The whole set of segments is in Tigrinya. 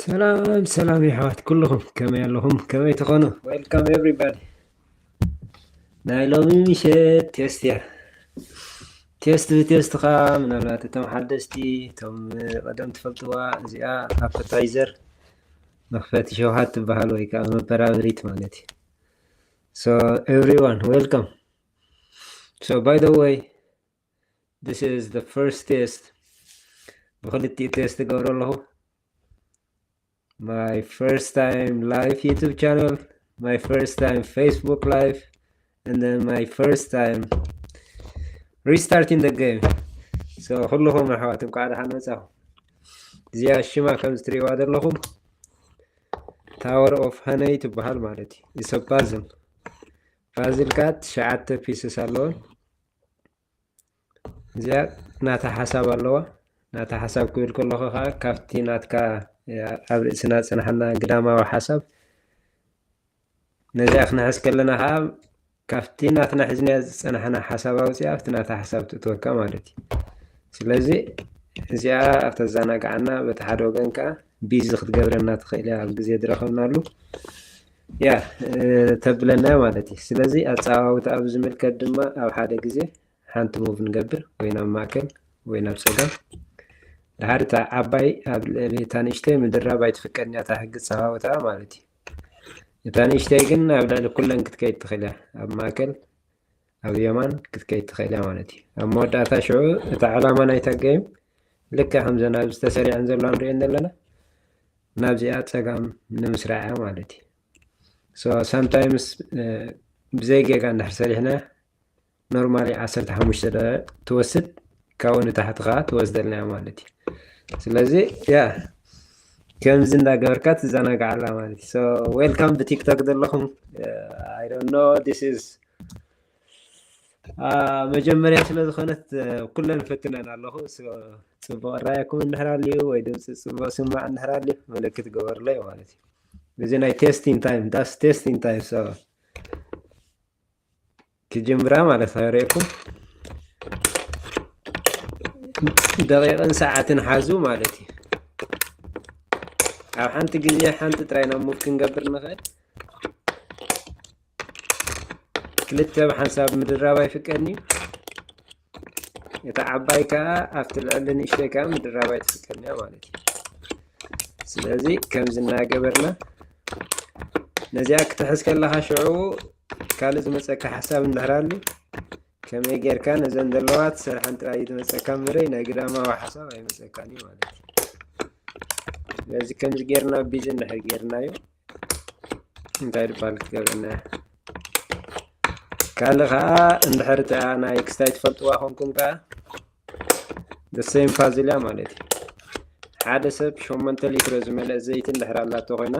ሰላም ሰላም የሕዋት ኩልኹም፣ ከመይ ኣለኹም? ከመይ ትኾኑ? Welcome everybody። ናይ ሎሚ ምሸት ቴስት እያ። ቴስት ብቴስት ኸዓ ምናልባት እቶም ሓደስቲ፣ እቶም ቀደም ትፈልጥዋ፣ እዚኣ ኣፐታይዘር፣ መኽፈቲ ሸውሃት ትበሃል ወይ ከዓ መበራበሪት ማለት እዩ። So everyone, welcome. So by the way, this is the first test. ብክልቲኡ ቴስት እገብሮ ኣለኹ። My first time live YouTube channel, my first time Facebook live, and then my first time restarting the game. So ኩልኹም ኣሕዋት እንኳዕ ደሓን መጻኹም። እዚኣ ሽማ ከም እትሪእዋ ዘለኹም ታወር ኦፍ ሃነይ ትበሃል ማለት እዩ። It's a puzzle. ፓዝል ከዓ ትሽዓተ ፒስስ ኣለወን። እዚኣ ናታ ሓሳብ ኣለዋ። ናታ ሓሳብ ክብል ከለኹ ከዓ ካብቲ ናትካ ኣብ ርእስና ዝፀናሓና ግዳማዊ ሓሳብ ነዚኣ ክንሕዝ ከለና ከዓ ካብቲ ናትና ሒዝናዮ ዝፀናሕና ሓሳብ ኣውፂኣ ኣብቲ ናታ ሓሳብ ትእትወካ ማለት እዩ። ስለዚ እዚኣ ከተዘናግዓና በቲ ሓደ ወገን ከዓ ቢዚ ክትገብረና ትኽእል እያ ኣብ ግዜ ዝረኸብናሉ። ያ ተብለና ማለት እዩ። ስለዚ ኣፀዋውታ ኣብ ዝምልከት ድማ ኣብ ሓደ ግዜ ሓንቲ ሙቭ ንገብር፣ ወይ ናብ ማእከል ወይ ናብ ፀጋም። ድሓር እታ ዓባይ ኣብ ልዕሊ እታ ንእሽተይ ምድራብ ኣይትፍቀድን እያ እታ ሕጊ ኣፀዋውታ ማለት እዩ። እታ ንእሽተይ ግን ኣብ ልዕሊ ኩለን ክትከይድ ትኽእል እያ። ኣብ ማእከል ኣብ የማን ክትከይድ ትኽእል እያ ማለት እዩ። ኣብ መወዳእታ ሽዑ እታ ዕላማ ናይታ ገይም ልክዕ ከምዘን ኣብዚ ተሰሪዐን ዘለዋ ንሪኤን ዘለና ናብዚኣ ፀጋም ንምስራዕ እያ ማለት እዩ። So sometimes ብዘይ ጌጋ እንድሕር ሰሪሕና ኖርማሊ ዓሰርተ ሓሙሽተ ደቂቕ ትወስድ፣ ካብኡ ንታሕቲ ከዓ ትወስደልና እያ ማለት እዩ። ስለዚ ያ ከምዚ እንዳገበርካ ትዘናግዓላ ማለት እዩ። So welcome ብቲክቶክ ዘለኹም። I don't know, this is መጀመርያ ስለ ዝኾነት ኩለን ፈትነን ኣለኹ። ጽቡቕ ራእየኩም እንድሕር ኣልዩ ወይ ድምፂ ጽቡቕ ስማዕ እንድሕር ኣልዩ ምልክት ገበርለይ ማለት እዩ። እዚ ናይ ቴስቲንግ ታይም፣ that's testing time። So ክጅምራ ማለት ኣረእኩም ደቂቕን ሰዓትን ሓዙ ማለት እዩ። ኣብ ሓንቲ ግዜ ሓንቲ ጥራይ ናብ ሙቭ ክንገብር ንኽእል። ክልተ ብሓንሳብ ምድራብ ኣይፍቀድን እዩ። እታ ዓባይ ከዓ ኣብቲ ልዕሊ ንእሽተይ ከዓ ምድራብ ኣይትፍቀድን እያ ማለት እዩ። ስለዚ ከምዚ እናገበርና ነዚኣ ክትሕዝ ከለኻ ሽዑ ካልእ ዝመፀካ ሓሳብ እንድሕር ኣሉ ከመይ ጌርካ ነዘን ዘለዋ ትሰርሐን ጥራይ እዩ ዝመፀካ እምበረይ ናይ ግዳማዊ ሓሳብ ኣይመፀካን እዩ ማለት እዩ። ስለዚ ከምዚ ጌርና ቢዚ እንድሕር ጌርናዮ እንታይ ድባል ክትገብረና እያ። ካልእ ከዓ እንድሕር እታ ናይ ክስታይ ትፈልጥዋ ኮንኩም ከዓ the same ፓዝል እያ ማለት እዩ። ሓደ ሰብ ሸሞንተ ሊትሮ ዝመልአ ዘይቲ እንድሕር ኣላቶ ኮይና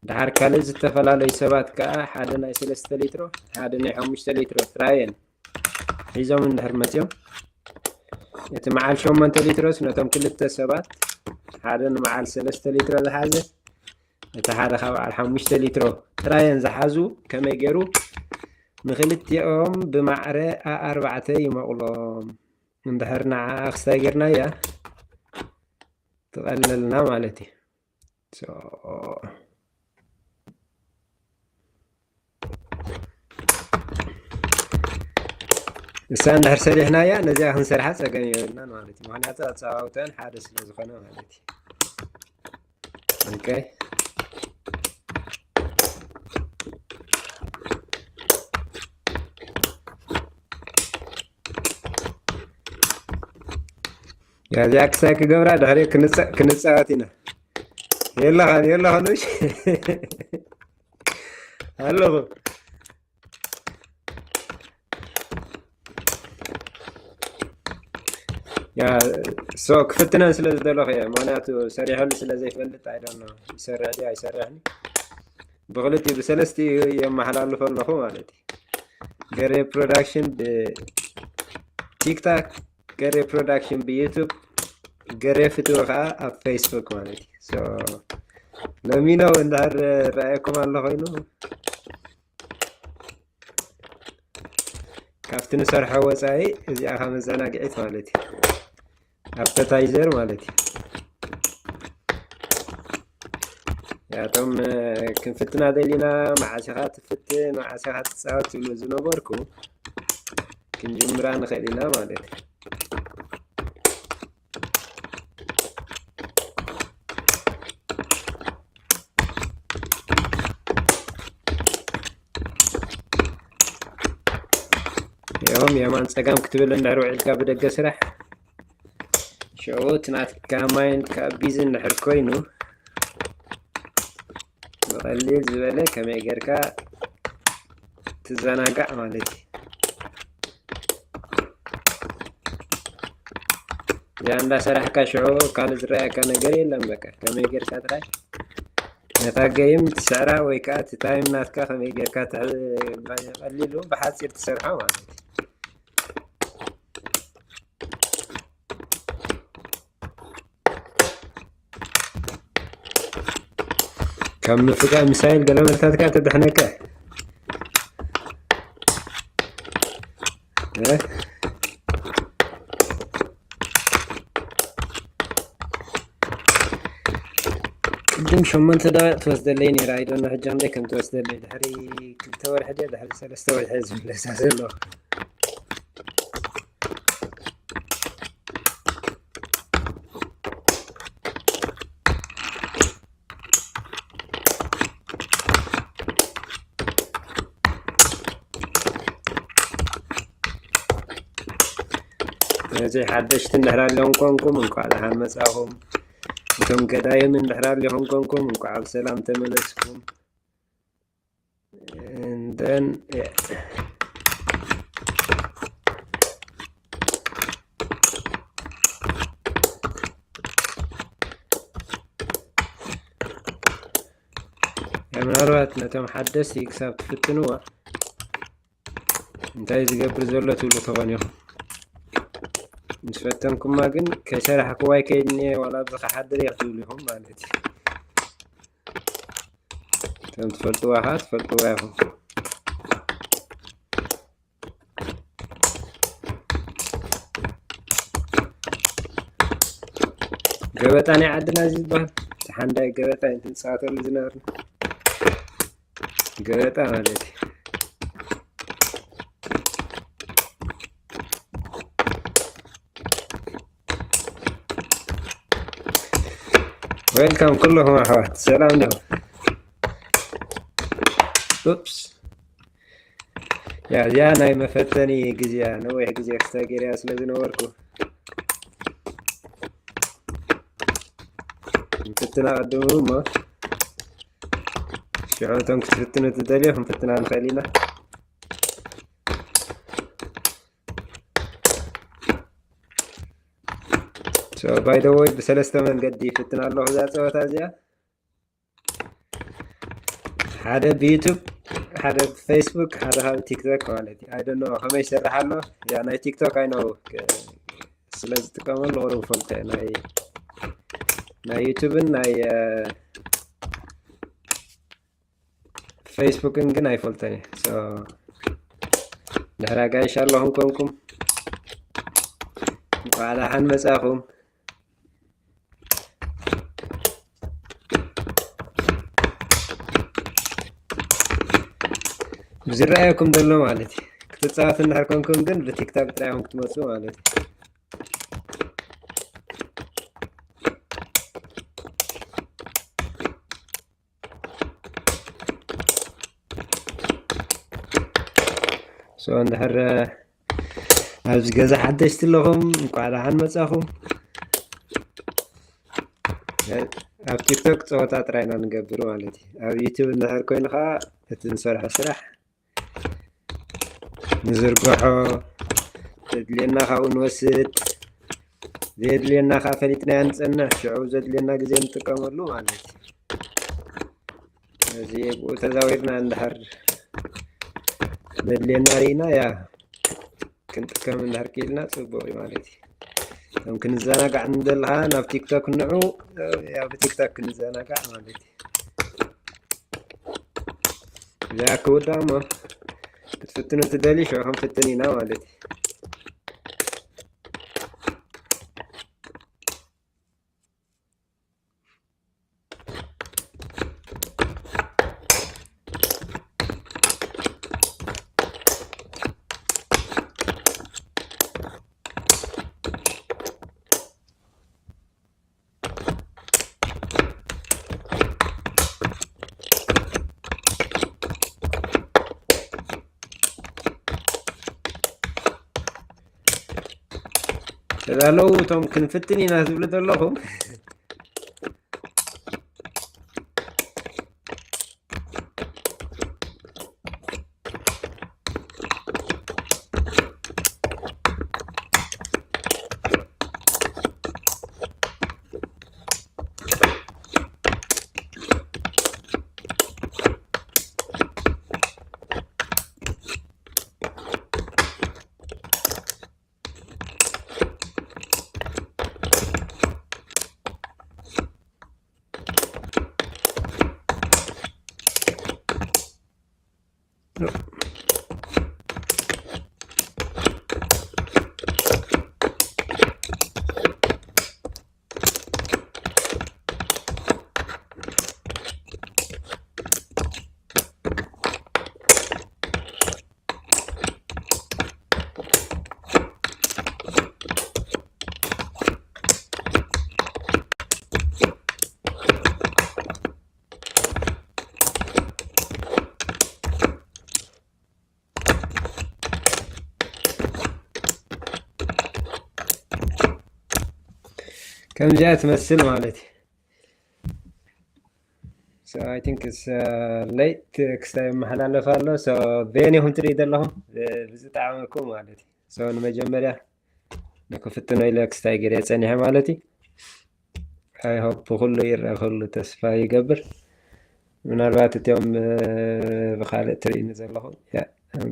ድሓር ካልእ ዝተፈላለዩ ሰባት ከዓ ሓደ ናይ ሰለስተ ሊትሮ ሓደ ናይ ሓሙሽተ ሊትሮ ጥራየን ሒዞም እንድሕር መፅዮም እቲ መዓል ሸሞንተ ሊትሮስ ነቶም ክልተ ሰባት ሓደ ንመዓል ሰለስተ ሊትሮ ዝሓዘ እቲ ሓደ ካብ በዓል ሓሙሽተ ሊትሮ ጥራየን ዝሓዙ ከመይ ገይሩ ንክልቲኦም ብማዕረ ኣኣርባዕተ ይመቕሎም። እንድሕር ንዓኣ ክስታይ ጌርናያ ትቐለልና ማለት እዩ። So እሳ እንድሕር ሰሪሕናያ ነዚኣ ክንሰርሓ ፀገም የብልናን ማለት እዩ። ምክንያቱ ኣፀዋውተን ሓደ ስለ ዝኾነ ማለት እዩ። ኦኬ ያዚኣ ክሳይ ክገብራ ድሕሪ ክንፃወት ኢና። የለኻን የለኻን እሺ ኣለኹ። ያ ሶ ክፍትነን ስለ ዝደለኹ እየ። ምክንያቱ ሰሪሐሉ ስለ ዘይፈልጥ ኣይደኖ ይሰርሕ ድዩ ኣይሰርሕን ብክልቲኡ ብሰለስቲኡ የመሓላልፎ ኣለኹ ማለት እዩ። ገሬ ፕሮዳክሽን ብቲክታክ፣ ገሬ ፕሮዳክሽን ብዩቱብ፣ ገሬ ፍትዊ ከዓ ኣብ ፌስቡክ ማለት እዩ። ሎሚ ነው እንድሕር ረኣየኩም ኣሎ ኮይኑ ካብቲ ንሰርሖ ወፃኢ እዚኣ ካብ መዘናግዒት ማለት እዩ። ኣፐታይዘር ማለት እዩ። እቶም ክንፍትና ደሊና፣ መዓስ ኢኻ ትፍትን፣ መዓስ ኢኻ ትፃወት ትብሉ ዝነበርኩ፣ ክንጅምራ ንኽእል ኢና ማለት እዩ። እዮም የማን ፀጋም ክትብል እንድሕር ውዒልካ ብደገ ስራሕ፣ ሽዑ እቲ ናትካ ማይንድ ከዓ ቢዚ እንድሕር ኮይኑ፣ ብቐሊል ዝበለ ከመይ ጌርካ ትዘናጋዕ ማለት እዩ። እዚኣ እንዳሰራሕካ ሽዑ ካልእ ዝረኣየካ ነገር የለን። በቃ ከመይ ጌርካ ጥራይ ነታ ገይም ትስዕራ ወይ ከዓ እቲ ታይም ናትካ ከመይ ጌርካ ትሕ-፣ ቀሊሉ ብሓፂር ትሰርሖ ማለት እዩ። ካብ ምፍቃ ሚሳይል ገለመልታትካ ተድሕነካ። እ? ቅድም ሸሞንተ ደቂቕ ትወስደለይ ነይራ፣ ኣይዶና ሕጂ ክንደይ ከም ትወስደለይ። ድሕሪ ክልተ ወርሒ ድያ፣ ድሕሪ ሰለስተ ወርሒ እየ ዝምለሳ ዘለኹ። ስለዚ ሓደሽቲ እንድሕር ኣለኹም ኮንኩም እንኳዕ ደሓን መጻኹም። እቶም ገዳይም እንድሕር ኣለኹም ኮንኩም እንኳዕ ብሰላም ተመለስኩም። And then, yeah. ምናልባት ነቶም ሓደስቲ ክሳብ ትፍትንዋ እንታይ ዝገብር ዘሎ ትብሉ ትኾን ኢኹም። ምስ ፈተንኩማ ግን ከይሰራሕክዋ ኣይከይድን እየ፣ ዋላ ኣብዚ ክሓድር እየ ክትብሉ ኢኹም ማለት እዩ። ከም ትፈልጥዋ ኸዓ ትፈልጥዋ ኢኹም። ገበጣ ናይ ዓድና እዚ ዝበሃል፣ እቲ ሓንዳይ ገበጣ እንትንፃወተሉ ዝነበርና። ገበጣ ማለት እዩ። ዌልካም ኩለኹም ኣሕዋት፣ ሰላም ዶ? ኡፕስ። ያ፣ እዚኣ ናይ መፈተኒ ግዜያ፣ ነዊሕ ግዜ ክስታይ ገይረያ ስለ ዝነበርኩ። ንፍትና ቅድሙ እሞ፣ ሽዑ እቶም ክትፍትኑ ትደልዩ ክንፍትና ንኽእል ኢና። So, by the way፣ ብሰለስተ መንገዲ ይፍትና ኣለኹ እዛ ፀወታ እዚኣ። ሓደ ብዩቱብ፣ ሓደ ብፌስቡክ፣ ሓደ ካብ ቲክቶክ ማለት እዩ። I don't know ከመይ ይሰርሕ ኣሎ። ያ ናይ ቲክቶክ I know፣ ክ-፣ ስለ ዝጥቀመሉ ቁሩብ ፈልጠ። ናይ፣ ናይ ዩቱብን ናይ፣ እ፣ ፌስቡክን ግን ኣይፈልጠን እየ። So፣ ድሕሪ ኣጋይሽ ኣለኹም ኮንኩም፣ እንኳዕ ደሓን መጻኹም። ዝረኣየኩም ዘሎ ማለት እዩ። ክትጻወቱ እንድሕር ኮንኩም ግን ብቲክቶክ ጥራይ ኢኹም ክትመጹ ማለት እዩ። So፣ እንድሕር ኣብዚ ገዛ ሓደሽቲ ኣለኹም፣ እንኳዕ ደሓን መጻኹም። ኣብ ቲክቶክ ጸወታ ጥራይ ኢና ንገብር ማለት እዩ። ኣብ ዩቱብ እንድሕር ኮይኑ ኸዓ እቲ ንሰርሖ ስራሕ ንዝርግሖ፣ ዘድልየና ካብኡ ንወስድ፣ ዘየድልየና ከዓ ፈሊጥናዮ ንጸንሕ፣ ሽዑ ዘድልየና ግዜ ንጥቀመሉ ማለት እዩ። እዚ ብኡ ተዛዊርና እንድሕር ዘድልየና ርኢና፣ ያ፣ ክንጥቀም እንድሕር ክኢልና ጽቡቕ እዩ ማለት እዩ። እቶም ክንዘናጋዕ እንደለኻ ናብ ቲክቶክ ንዑ፣ ያ፣ ብቲክቶክ ክንዘናጋዕ ማለት እዩ። እዚኣ ክውዳእ እሞ ክትፍትኑ ትደልዩ ሽዑ ክንፍትን ኢና ማለት እዩ። እዛ ኣለዉ እቶም ክንፍትን ኢና ዝብሉ ዘለኹም። ከምዚኣ ትመስል ማለት እዩ። So I think it's late ክስታይ ይመሓላለፍ ኣሎ። So ቬን ኢኹም ትርኢ ዘለኹም ብዝጣዕመኩም ማለት እዩ። So ንመጀመርያ ንክፍትኖ ኢለ ክስታይ ገይረ ጸኒሐ ማለት እዩ። I hope ኩሉ ይረአ ክህሉ ተስፋ ይገብር። ምናልባት እቲኦም ብካልእ ትርእኒ ዘለኹም